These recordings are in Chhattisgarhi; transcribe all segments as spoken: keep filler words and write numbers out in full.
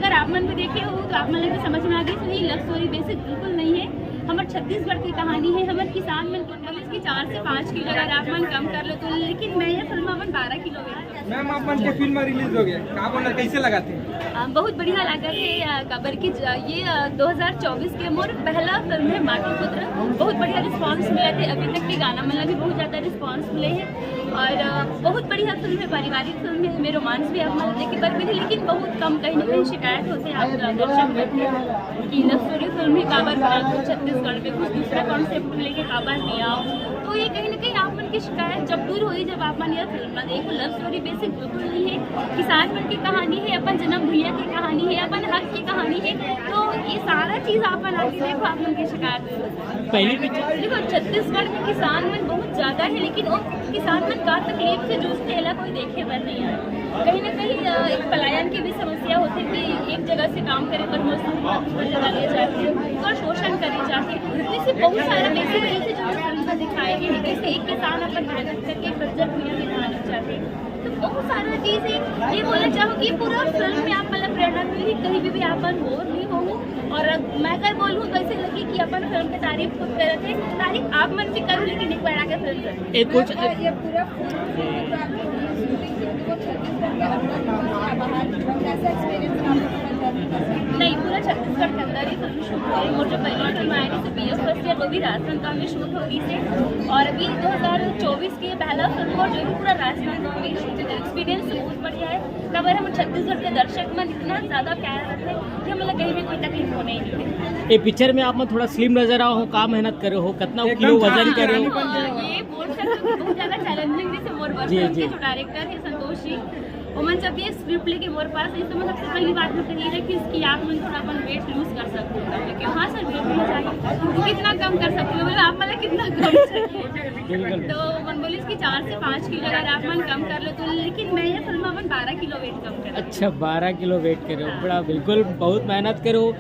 अगर आप मन भी देखे हो तो आप मन ला भी समझ में आ गई, तो ये लव स्टोरी बेसिक बिल्कुल नहीं है। हमर छत्तीसगढ़ की कहानी है, हमर किसान मन के, मतलब इसकी चार से पाँच किलो अगर आप मन कम कर लो तो, लेकिन मैं ये फिल्म अपन बारह किलो वेट कर। मैम, आप मन के फिल्म रिलीज हो गया, का बोला, कैसे लगा थे? अ, बहुत बढ़िया लगा थे, अ, काबर कि ज-, ये, अ, दो हज़ार चौबीस के मोर पहला फिल्म है माटी पुत्र। बहुत बढ़िया रिस्पॉन्स मिला थे, अभी तक के गाना मन ला भी बहुत ज़्यादा रिस्पॉन्स मिले हैं और, अ, बहुत बढ़िया फिल्म है, पारिवारिक फिल्म है, में रोमांस भी आप मन देखे बर मिले, लेकिन बहुत कम कहीं ना कहीं शिकायत होते हैं आप दर्शक मन के कि लव स्टोरी फिल्म ही काबर बना दो, छत्तीसगढ़ में कुछ दूसरा कॉन्सेप्ट लेके काबर नहीं आओ। तो ये कहीं ना कहीं आप मन की शिकायत जब दूर होई, जब आप मन यह फिल्म ला देखो। लव स्टोरी बेसिक बिल्कुल नहीं है, किसान मन की कहानी है, अपन जन्म भुइयां की कहानी है, अपन हक की कहानी है। तो ये सारा चीज आप मन आके देखो, आप मन की शिकायत दूर होई। पहली पिक्चर देखो, छत्तीसगढ़ में किसान मन बहुत ज्यादा है, लेकिन वो किसान मन का तकलीफ से जूझते, एला कोई देखे बर नहीं आए। कहीं ना कहीं, अ, एक पलायन की भी समस्या होती है कि एक जगह से काम करे पर मजदूर को दूसरी जगह ले जाते हैं, तो शोषण करे जाते हैं। तो इससे बहुत सारे बेसिक चीजें जो फिल्म में दिखाई गई है, जैसे एक किसान अपन मेहनत करके बंजर भुइयां में धान उग जाते हैं। तो बहुत सारा चीज है। ये बोलना चाहूँ कि पूरा फिल्म में आप मतलब प्रेरणा मिली, कहीं भी, भी आप मन बोर नहीं हो। और अब मैं अगर बोलूँ तो ऐसे लगे कि अपन फिल्म की तारीफ खुद करत है, तारीफ आप मन भी करो, लेकिन एक बार आके फिल्म देखो। एक कुछ मैम, ये पूरा फिल्म जो आपने शूटिंग की थी, वो छत्तीसगढ़ के अंदर हुआ था या बाहर? कैसा एक्सपीरियंस रहा आपका जर्नी का? नहीं, पूरा छत्तीसगढ़ के अंदर ही फिल्म शूट हुई। और जो पहली फिल्म आई थी, तो बी एफ फर्स्ट ईयर, वो भी राजनांदगांव में शूट हो रही थी। और अभी दो हज़ार चौबीस की ये पहला फिल्म और जो भी पूरा राजनांदगांव में शूट है, एक्सपीरियंस बहुत बढ़िया है। काबर हम छत्तीसगढ़ के दर्शक मन इतना ज्यादा प्यार रखते हैं कि हमें कहीं भी कोई तकलीफ होने ही नहीं देते। ये पिक्चर में आप मन थोड़ा स्लिम नजर आओ हो, का मेहनत करे हो, कितना एकदम किलो वजन करे हो? हाँ, ये बोल सकते हो कि बहुत ज्यादा चैलेंजिंग, जैसे मोर जी, वर्क जी। के जो डायरेक्टर है संतोष जी, ओमन जब ये स्क्रिप्ट लेके मोर पास आई, तो मैं सबसे पहली बात मैं कही रही कि इसकी आप मन थोड़ा अपन वेट लूज कर सकते हो, क्योंकि हाँ सर, वेट लूज चाहिए, तो कितना कम कर सकते हो? बोले, आप मतलब कितना कम चाहिए? बिल्कुल। तो मन बोली इसकी चार से पाँच किलो अगर आप मन कम कर लो तो, लेकिन मैं ये फिल्म अपन बारह किलो वेट कम कर। अच्छा, बारह किलो वेट करे हो, हाँ। बड़ा, बिल्कुल, बहुत मेहनत करे हो।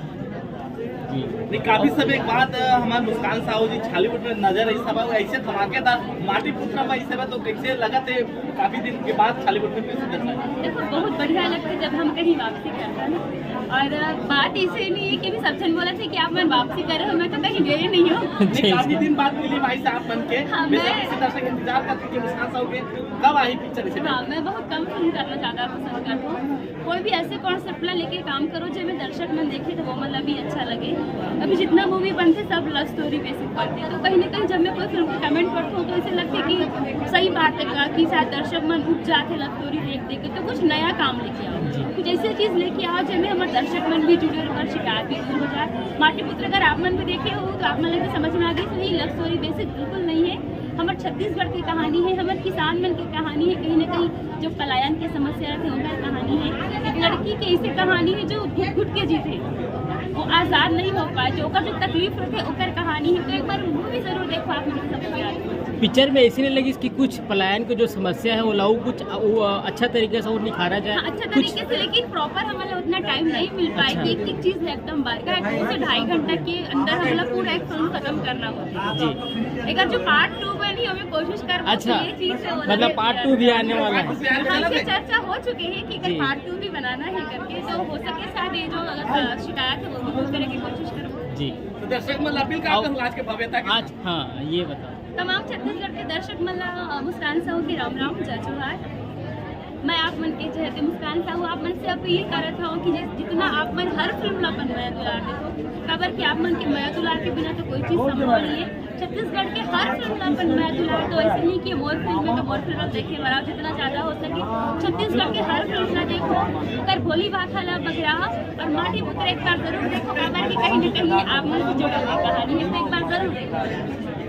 जी। नहीं, काफी समय के बाद, अ, हमारे मुस्कान साहू जी छालीवुड में नजर आई, सब ऐसे धमाकेदार माटी पुत्र में ऐसे में तो कैसे लगा थे, काफी दिन के बाद छालीवुड में फिर से दर्शक? देखो, बहुत बढ़िया लगता है जब हम कहीं वापसी करते हैं ना। और, अ, बात ऐसे नहीं है कि अभी सब जन बोला था कि आप मन वापसी कर रहे हो, मैं तो कहीं गए नहीं हूँ। नहीं, काफी दिन बाद मिली भाई साहब बन के। हाँ, बेशक मैं इसी दर्शक इंतजार करते कि मुस्कान साहू के कब आई पिक्चर इसे। हाँ, मैं बहुत कम फिल्म करना ज्यादा पसंद करती हूँ। कोई भी ऐसे कॉन्सेप्ट ला लेके काम करो, जेमे दर्शक मन देखे तो वो मतलब भी अच्छा लगे। अभी जितना मूवी बनते, सब लव स्टोरी बेसिस बनते, तो कहीं ना कहीं जब मैं कोई फिल्म को कमेंट पढ़ती हूँ तो ऐसे लगते कि सही बात है का, कि शायद दर्शक मन उब जाते लव स्टोरी देख देख के, तो कुछ नया काम लेके आओ, जी। कुछ ऐसी चीज लेके आओ जेमे हमारे दर्शक मन भी जुड़े और शिकायत भी दूर हो जाए। माटी पुत्र अगर आप मन भी देखे हो तो आप मन भी समझ में आ गई, तो ये लव स्टोरी बेसिस बिल्कुल नहीं है। हमारे छत्तीसगढ़ की कहानी है, हमारे किसान मन की कहानी है, कहीं ना कहीं जो पलायन की समस्या रहिथे, ओकर कहानी है। एक लड़की के ऐसे कहानी है जो घुट घुट के जीथे, वो आजाद नहीं हो पाए, जो ओकर जो तकलीफ रहिथे, ओकर कहानी है। तो एक बार मूवी जरूर देखो, आप मन समझ में आ जाए। पिक्चर में ऐसी नहीं लगी कि कुछ पलायन की जो समस्या है, वो लाऊ कुछ, वो अच्छा तरीके से और निखारा जाए। हाँ, अच्छा कुछ तरीके से, लेकिन प्रॉपर हमारे उतना टाइम नहीं मिल पाए अच्छा। कि एक एक चीज है एकदम बारीक, दो से ढाई घंटा के अंदर हमारा पूरा एक फिल्म खत्म करना होता है। जी। अगर जो पार्ट टू बनी, हमें कोशिश कर अच्छा, ये चीज से हो मतलब रहा है। पार्ट टू भी आने वाला है। हाँ, इसकी चर्चा हो चुकी है कि अगर जी। पार्ट टू भी बनाना है करके, तो हो सके शायद ये जो अगर शिकायत है वो भी दूर करने की कोशिश करूँ। जी। तो दर्शक मन ला अपील का आओ। करूँ आज के भव्यता के आज, हाँ, ये बताओ। तमाम छत्तीसगढ़ के दर्शक मन ला, अ, मुस्कान साहू की राम राम, जय जोहार। मैं आप मन के चहेते मुस्कान साहू आप मन से अपील करत हूँ कि जिस-, जितना आप मन हर फिल्म ला अपन मया दुलार देखो, काबर कि आप मन के मया दुलार के बिना तो कोई चीज संभव नहीं है। छत्तीसगढ़ के हर फिल्म ला अपन मया दुलार दो, ऐसे नहीं कि मोर फिल्म में तो मोर फिल्म देखे वाला, जितना ज्यादा हो सके छत्तीसगढ़ के हर फिल्म ला देखो, ओकर भोली भाखा ला बघेरा और माटी पुत्र एक बार जरूर देखो, काबर कि कहीं ना कहीं आप मन से जुड़ल हुई कहानी है, तो एक बार जरूर देखो।